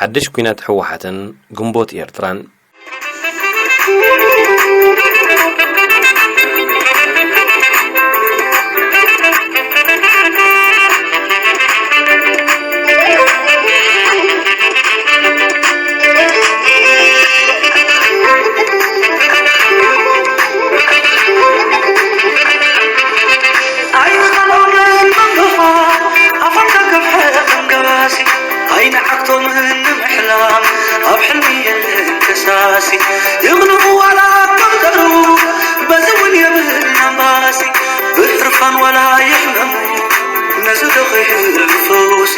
ሓድሽ ኲናት ህወሓትን ግንቦት ኤርትራን። ኣይንኻልኦምን መምልኻ ኣፎም ከከፍሐ ኣንጋሲ ኣይንዓግቶምን ንምሕላም ኣብ ሕልሚ የለን ከሳሲ ይቕንኡ ዋላ ኣቶም ደሩ በዚ እውን የብልን ኣምባሲ ብሕርፋን ዋላ ይሕመሙ ነዚ ዶ ከይህሉ ፈውሲ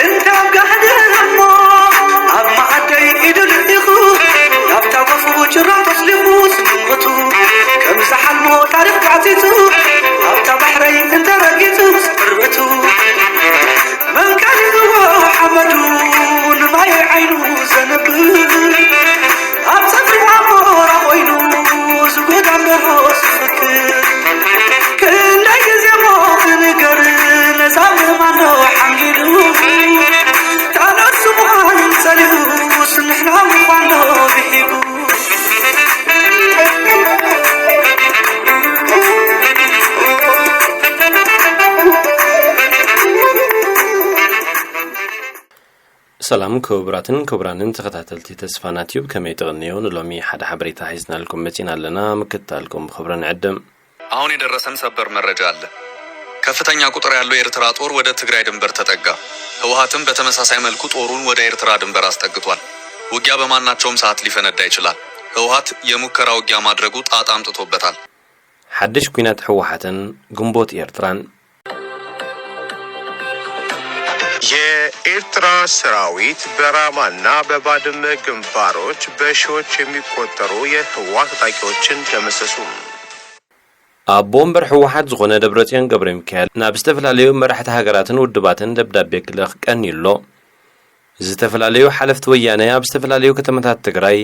እንተ ኣብ ጋህዲ እሞ ኣብ መኣደይ ኢዱ ልኢኹ ናብታ ጓፉ ጭራም ተስሊኹ ስንምቱ ከም ዝሓልሞ ታሪኽ ጓዕቲቱ ኣብታ ባሕረይ እንተ ረጊጹ ስርብቱ መን ከሊእዎ ሓመዱ ንማይ ዓይኑ ዘንብል ኣብ ጸፍሪ ኣሞራ ኮይኑ ዝጎዳም ደርሆ ዝፍክር ክንደይ ግዜ ሞ ክንገር ነዛ ምእማኖ ሓንጊዱ ታኖት ስምዖን ጸሊኡስ ንሕና ምዃኖ ብሒጉ ሰላም ክቡራትን ክቡራንን ተኸታተልቲ ተስፋና ቲዩብ፣ ከመይ ትቕንዮ? ንሎሚ ሓደ ሓበሬታ ሒዝናልኩም መጺና ኣለና። ምክትታልኩም ብኽብሪ ንዕድም። አሁን የደረሰን ሰበር መረጃ አለ። ከፍተኛ ቁጥር ያለው የኤርትራ ጦር ወደ ትግራይ ድንበር ተጠጋ። ህወሓትም በተመሳሳይ መልኩ ጦሩን ወደ ኤርትራ ድንበር አስጠግቷል። ውጊያ በማናቸውም ሰዓት ሊፈነዳ ይችላል። ህወሓት የሙከራ ውጊያ ማድረጉ ጣጣ አምጥቶበታል። ሓድሽ ኲናት ህወሓትን ግንቦት ኤርትራን። የኤርትራ ሰራዊት በራማና በባድመ ግንባሮች በሺዎች የሚቆጠሩ የህወሓት ታጣቂዎችን ደመሰሱ። ኣቦ ወንበር ህወሓት ዝኾነ ደብረጽዮን ገብረ ሚካኤል ናብ ዝተፈላለዩ መራሕቲ ሃገራትን ውድባትን ደብዳቤ ክልእኽ ቀንዩ ኣሎ። ዝተፈላለዩ ሓለፍቲ ወያነ ኣብ ዝተፈላለዩ ከተማታት ትግራይ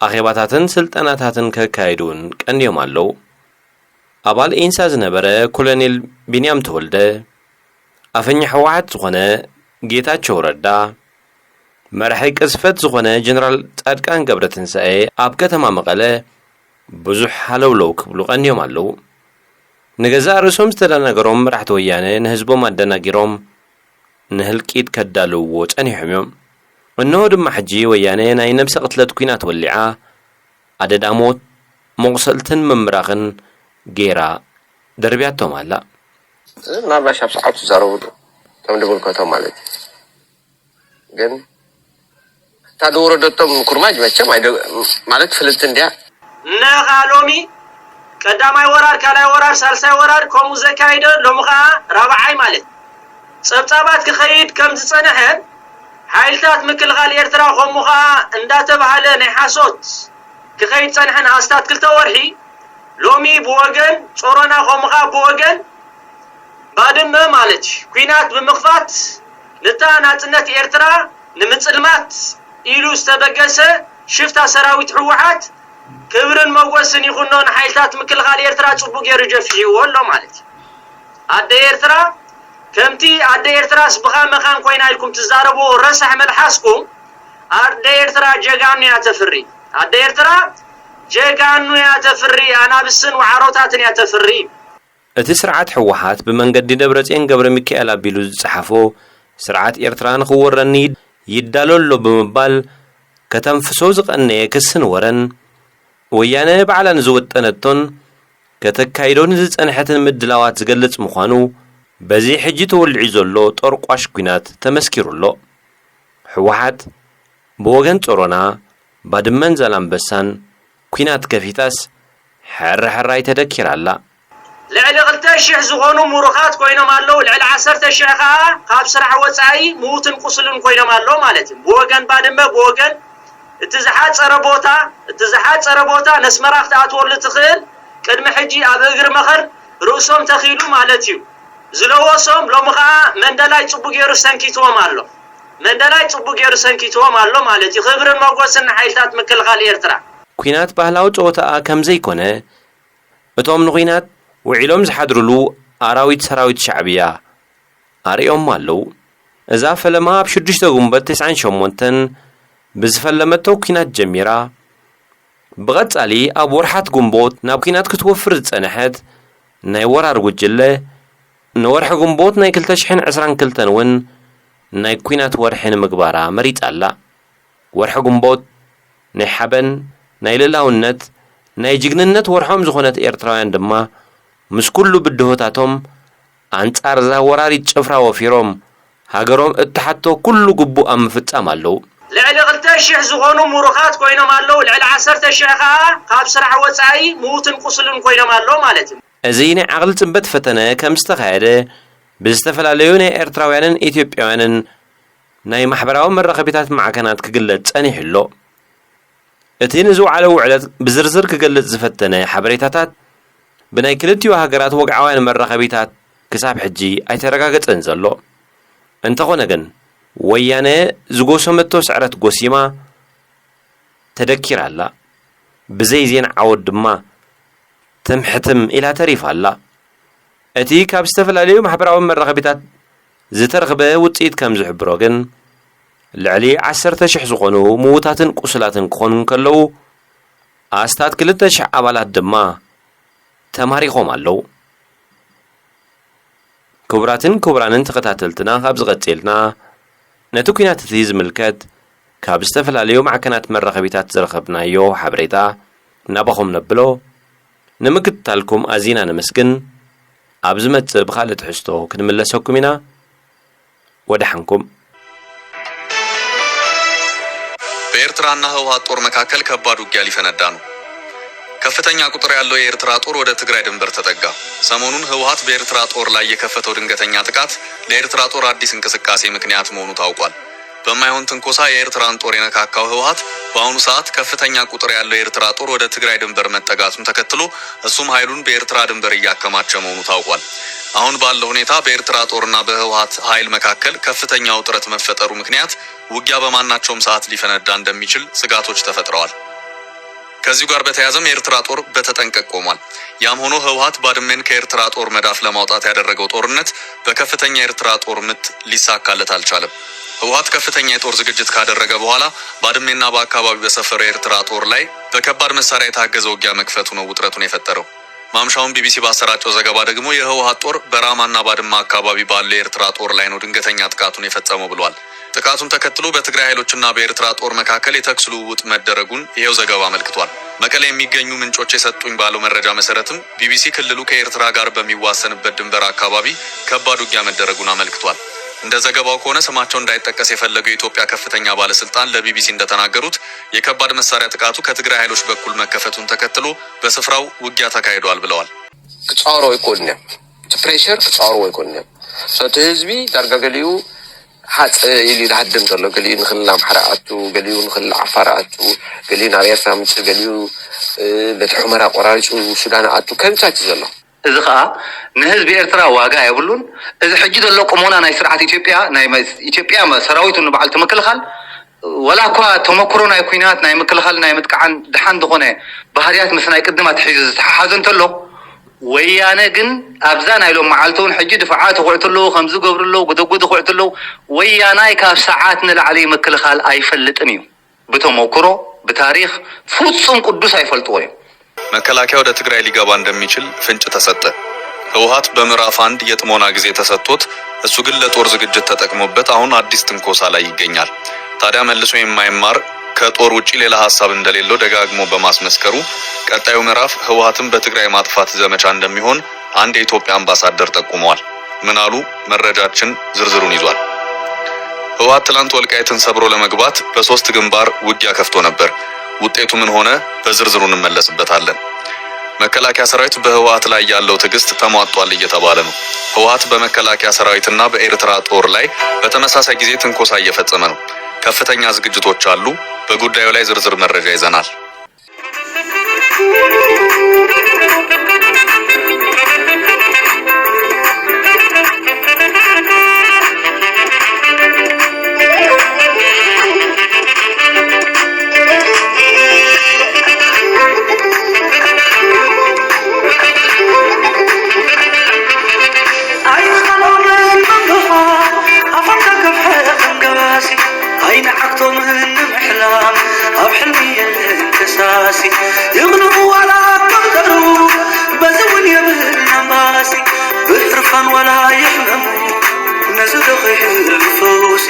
ኣኼባታትን ስልጠናታትን ከካይዱ እውን ቀንዮም ኣለዉ። ኣባል ኢንሳ ዝነበረ ኮሎኔል ቢንያም ተወልደ፣ ኣፈኛ ህወሓት ዝኾነ ጌታቸው ረዳ፣ መራሒ ቅዝፈት ዝኾነ ጀነራል ጻድቃን ገብረትንሳኤ ኣብ ከተማ መቐለ ብዙሕ ሃለውለው ክብሉ ቀንዮም ኣለዉ። ንገዛእ ርእሶም ዝተደናገሮም መራሕቲ ወያነ ንህዝቦም ኣደናጊሮም ንህልቂት ከዳልውዎ ጸኒሖም እዮም። እነሆ ድማ ሕጂ ወያነ ናይ ነብሰ ቅትለት ኲናት ወሊዓ ኣደዳ ሞት፣ መቑሰልትን ምምራኽን ጌራ ደርብያቶም ኣላ። ምናልባሽ ኣብ ሰዓቱ ይዛረቡ እቶም ድምልከቶም ማለት እዩ። ግን እታ ዝወረደቶም ኩርማጅ መቸም ኣይደ-፣ ማለት ፍልጥቲ እንድያ። እነኻ ሎሚ ቀዳማይ ወራር፣ ካልኣይ ወራር፣ ሳልሳይ ወራር ከምኡ ዘካይደ ሎሚ ኸዓ ራብዓይ ማለት ጸብጻባት ክኸይድ ከም ዝጸንሐ ሓይልታት ምክልኻል ኤርትራ ከምኡ ኸዓ እንዳተባህለ ናይ ሓሶት ክኸይድ ጸንሐን ኣስታት ክልተ ወርሒ ሎሚ ብወገን ጾሮና ከምኡ ኸዓ ብወገን ባድመ ማለት እዩ ኲናት ብምኽፋት ነታ ናጽነት ኤርትራ ንምጽልማት ኢሉ ዝተበገሰ ሽፍታ ሰራዊት ህወሓት ክብርን መጎስን ይኹኖ ንሓይልታት ምክልኻል ኤርትራ ጽቡቅ ገይሩ ጀፊሕዎ ኣሎ ማለት እዩ። ኣደ ኤርትራ ከምቲ ኣደ ኤርትራስ ብኻ መኻን ኮይና ኢልኩም ትዛረብዎ ረሳሕ መልሓስኩም ኣደ ኤርትራ ጀጋኑ እያ ተፍሪ። ኣደ ኤርትራ ጀጋኑ እያ ተፍሪ፣ ኣናብስን ወዓሮታትን እያ ተፍሪ። እቲ ስርዓት ህወሓት ብመንገዲ ደብረጽዮን ገብረ ሚካኤል ኣቢሉ ዝጸሓፎ ስርዓት ኤርትራ ንኽወረኒ ይዳሎ ኣሎ ብምባል ከተንፍሶ ዝቐነየ ክስን ወረን ወያነ ባዕላ ንዝወጠነቶን ከተካይዶ ንዝጸንሐትን ምድላዋት ዝገልጽ ምዃኑ በዚ ሕጂ ተወሊዑ ዘሎ ጠርቋሽ ኲናት ተመስኪሩ ኣሎ። ህወሓት ብወገን ጾሮና፣ ባድመን ዛላምበሳን ኲናት ከፊታስ ሕርሕራይ ተደኪራ ኣላ። ልዕሊ ክልተ ሽሕ ዝኾኑ ምሩኻት ኮይኖም ኣለዉ። ልዕሊ ዓሰርተ ሽሕ ከኣ ካብ ስራሕ ወጻኢ ምዉትን ቁስልን ኮይኖም ኣለዉ ማለት እዩ። ብወገን ባድመ፣ ብወገን እቲ ዝሓጸረ ቦታ፣ እቲ ዝሓጸረ ቦታ ነስመራ ክትኣትወሉ ትኽእል፣ ቅድሚ ሕጂ ኣብ እግሪ መኸር ርእሶም ተኺሉ ማለት እዩ። ዝለወሶም ሎሚ ኸኣ መንደላይ ጽቡቕ ገይሩ ሰንኪትዎም ኣሎ። መንደላይ ጽቡቅ ገይሩ ሰንኪትዎም ኣሎ ማለት እዩ። ክብርን ሞጎስን ንሓይልታት ምክልኻል ኤርትራ። ኲናት ባህላዊ ጸወታኣ ከም ዘይኮነ፣ እቶም ንኲናት ውዒሎም ዝሓድሩሉ ኣራዊት ሰራዊት ሻዕብያ ኣርእዮም ኣለዉ። እዛ ፈለማ ኣብ ሽዱሽተ ግንቦት ተስዓን ሸሞንተን ብዝፈለመቶ ኲናት ጀሚራ፣ ብቐጻሊ ኣብ ወርሓት ግንቦት ናብ ኲናት ክትወፍር ዝጸንሐት ናይ ወራር ጉጅለ፣ ንወርሒ ግንቦት ናይ ክልተ ሽሕን ዕስራን ክልተን እውን ናይ ኲናት ወርሒ ንምግባራ መሪጻ ኣላ። ወርሒ ግንቦት ናይ ሓበን፣ ናይ ልእላውነት፣ ናይ ጅግንነት ወርሖም ዝኾነት ኤርትራውያን ድማ፣ ምስ ኩሉ ብድሆታቶም፣ ኣንጻር እዛ ወራሪት ጭፍራ ወፊሮም፣ ሃገሮም እትሓቶ ኩሉ ግቡእ ኣብ ምፍጻም ኣለዉ። ልዕሊ ክልተ ሽሕ ዝኾኑ ምሩኻት ኮይኖም ኣለዉ። ልዕሊ ዓሰርተ ሽሕ ከኣ ካብ ስራሕ ወጻኢ ምዉትን ቁስልን ኮይኖም ኣለዉ ማለት እዩ። እዚ ናይ ዓቕሊ ጽበት ፈተነ ከም ዝተኻየደ ብዝተፈላለዩ ናይ ኤርትራውያንን ኢትዮጵያውያንን ናይ ማሕበራዊ መራኸቢታት ማዕከናት ክግለጽ ጸኒሑ ኣሎ። እቲ ንዝወዓለ ውዕለት ብዝርዝር ክገልጽ ዝፈተነ ሓበሬታታት ብናይ ክልቲኡ ሃገራት ወግዓውያን መራኸቢታት ክሳብ ሕጂ ኣይተረጋገጸን ዘሎ። እንተኾነ ግን፣ ወያነ ዝጎሰመቶ ስዕረት ጎሲማ ተደኪራ ኣላ። ብዘይ ዜና ዓወት ድማ ትም ሕትም ኢላ ተሪፋ ኣላ። እቲ ካብ ዝተፈላለዩ ማሕበራዊ መራኸቢታት ዝተረኽበ ውጽኢት ከም ዝሕብሮ ግን፣ ልዕሊ ዓሰርተ ሽሕ ዝኾኑ ምዉታትን ቁሱላትን ክኾኑ እንከለዉ፣ ኣስታት ክልተ ሽሕ ኣባላት ድማ ተማሪኾም ኣለዉ። ክቡራትን ክቡራንን ተኸታተልትና፣ ካብ ዝቐጽልና ነቲ ኲናት እቲ ዝምልከት ካብ ዝተፈላለዩ ማዕከናት መራኸቢታት ዝረኸብናዮ ሓበሬታ ናባኹም ነብሎ። ንምክትታልኩም ኣዚና ነመስግን። ኣብ ዝመጽእ ብኻልእ ትሕዝቶ ክንምለሰኩም ኢና። ወደሓንኩም። በኤርትራና ህወሓት ጦር መካከል ከባድ ውጊያ ሊፈነዳ ነው። ከፍተኛ ቁጥር ያለው የኤርትራ ጦር ወደ ትግራይ ድንበር ተጠጋ። ሰሞኑን ህወሓት በኤርትራ ጦር ላይ የከፈተው ድንገተኛ ጥቃት ለኤርትራ ጦር አዲስ እንቅስቃሴ ምክንያት መሆኑ ታውቋል። በማይሆን ትንኮሳ የኤርትራን ጦር የነካካው ህወሓት በአሁኑ ሰዓት ከፍተኛ ቁጥር ያለው የኤርትራ ጦር ወደ ትግራይ ድንበር መጠጋቱን ተከትሎ እሱም ኃይሉን በኤርትራ ድንበር እያከማቸ መሆኑ ታውቋል። አሁን ባለው ሁኔታ በኤርትራ ጦርና በህወሓት ኃይል መካከል ከፍተኛ ውጥረት መፈጠሩ ምክንያት ውጊያ በማናቸውም ሰዓት ሊፈነዳ እንደሚችል ስጋቶች ተፈጥረዋል። ከዚሁ ጋር በተያያዘም የኤርትራ ጦር በተጠንቀቅ ቆሟል። ያም ሆኖ ህወሓት ባድሜን ከኤርትራ ጦር መዳፍ ለማውጣት ያደረገው ጦርነት በከፍተኛ የኤርትራ ጦር ምት ሊሳካለት አልቻለም። ህወሓት ከፍተኛ የጦር ዝግጅት ካደረገ በኋላ ባድሜና በአካባቢው በሰፈረው የኤርትራ ጦር ላይ በከባድ መሳሪያ የታገዘ ውጊያ መክፈቱ ነው ውጥረቱን የፈጠረው። ማምሻውን ቢቢሲ ባሰራጨው ዘገባ ደግሞ የህወሓት ጦር በራማና ባድማ አካባቢ ባለው የኤርትራ ጦር ላይ ነው ድንገተኛ ጥቃቱን የፈጸመው ብሏል። ጥቃቱን ተከትሎ በትግራይ ኃይሎችና በኤርትራ ጦር መካከል የተኩስ ልውውጥ መደረጉን ይኸው ዘገባ አመልክቷል። መቀሌ የሚገኙ ምንጮች የሰጡኝ ባለው መረጃ መሰረትም ቢቢሲ ክልሉ ከኤርትራ ጋር በሚዋሰንበት ድንበር አካባቢ ከባድ ውጊያ መደረጉን አመልክቷል። እንደ ዘገባው ከሆነ ስማቸው እንዳይጠቀስ የፈለገው የኢትዮጵያ ከፍተኛ ባለስልጣን ለቢቢሲ እንደተናገሩት የከባድ መሳሪያ ጥቃቱ ከትግራይ ኃይሎች በኩል መከፈቱን ተከትሎ በስፍራው ውጊያ ተካሂዷል ብለዋል። ክጻወሮ ኣይክእሉን እዮም። እቲ ፕሬሸር ክጻወርዎ ኣይክእሉን እዮም። So እቲ ህዝቢ ዳርጋ ገሊኡ ሃፀ ኢሉ ይሃድም ዘሎ፣ ገሊኡ ንክልል ኣምሓራ ኣቱ፣ ገሊኡ ንክልል ዓፋር ኣቱ፣ ገሊኡ ናብ ኤርትራ ምፅእ፣ ገሊኡ እ፣ በቲ ሑመራ ቆራሪፁ ሱዳን ኣቱ ከምቻች ዘሎ። እዚ ኸኣ ንህዝቢ ኤርትራ ዋጋ የብሉን። እዚ ሕጂ ዘሎ ቁሞና ናይ ስርዓት ኢትዮጵያ ናይ መ- ኢትዮጵያ መ- ሰራዊቱ ንበዓል እቲ ምክልኻል ወላ እኳ ተመክሮ ናይ ኲናት ናይ ምክልኻል ናይ ምጥቃዕን ደሓን ዝኾነ ባህርያት ምስ ናይ ቅድም ኣትሒዙ ዝተሓሓዘ እንተሎ ወያነ ግን ኣብዛ ናይ ሎም መዓልቲ እውን ሕጂ ድፋዓ ተኹዕቱ ኣለዉ ከምዚ ገብሩ ኣለዉ ጉደጉዲ ኩዕቱ ኣለዉ ወያናይ ካብ ሰዓት ንላዕሊ ምክልኻል ኣይፈልጥን እዩ ብተመክሮ ብታሪኽ ፍጹም ቅዱስ ኣይፈልጥዎ እዮም መከላከያ ወደ ትግራይ ሊገባ እንደሚችል ፍንጭ ተሰጠ። ህወሓት በምዕራፍ አንድ የጥሞና ጊዜ ተሰጥቶት እሱ ግን ለጦር ዝግጅት ተጠቅሞበት አሁን አዲስ ትንኮሳ ላይ ይገኛል። ታዲያ መልሶ የማይማር ከጦር ውጪ ሌላ ሐሳብ እንደሌለው ደጋግሞ በማስመስከሩ ቀጣዩ ምዕራፍ ህወሓትን በትግራይ ማጥፋት ዘመቻ እንደሚሆን አንድ የኢትዮጵያ አምባሳደር ጠቁመዋል። ምን አሉ? መረጃችን ዝርዝሩን ይዟል። ህወሓት ትላንት ወልቃይትን ሰብሮ ለመግባት በሶስት ግንባር ውጊያ ከፍቶ ነበር። ውጤቱ ምን ሆነ? በዝርዝሩ እንመለስበታለን። መከላከያ ሰራዊት በህወሓት ላይ ያለው ትዕግስት ተሟጧል እየተባለ ነው። ህወሓት በመከላከያ ሰራዊትና በኤርትራ ጦር ላይ በተመሳሳይ ጊዜ ትንኮሳ እየፈጸመ ነው። ከፍተኛ ዝግጅቶች አሉ። በጉዳዩ ላይ ዝርዝር መረጃ ይዘናል። ይቕንዑ ዋላ እኳ እምበሩ፣ በዚ እውን የብልና እምባሲ። ብህርፋን ዋላ ይሕመሙ፣ ነዚ ዶ ከይህልፉሲ።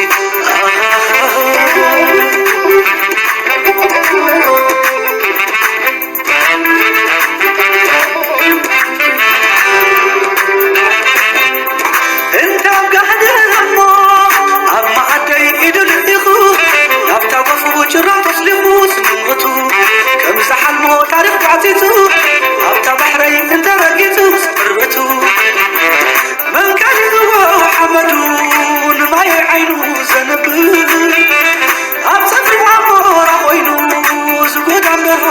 ኣሃ። እንተ ኣብ ጋህዲ እሞ ኣብ መኣደይ ኢዱ ልኢኹ፣ ናብታ ጓፉ ጭራም ተስሊኹ ስንብቱ፣ ከም ዝሓልሞ ታሪኽ ጓዕቲቱ፣ ኣብታ ባሕረይ እንተ ረጊጹ ስርብቱ፣ መን ቀሪብዎ ሓመዱ ንማይ ዓይኑ ዘንብል፣ ኣብ ጸፍሪ ኣሞራ ኮይኑ ዝጎዳም ደርሆ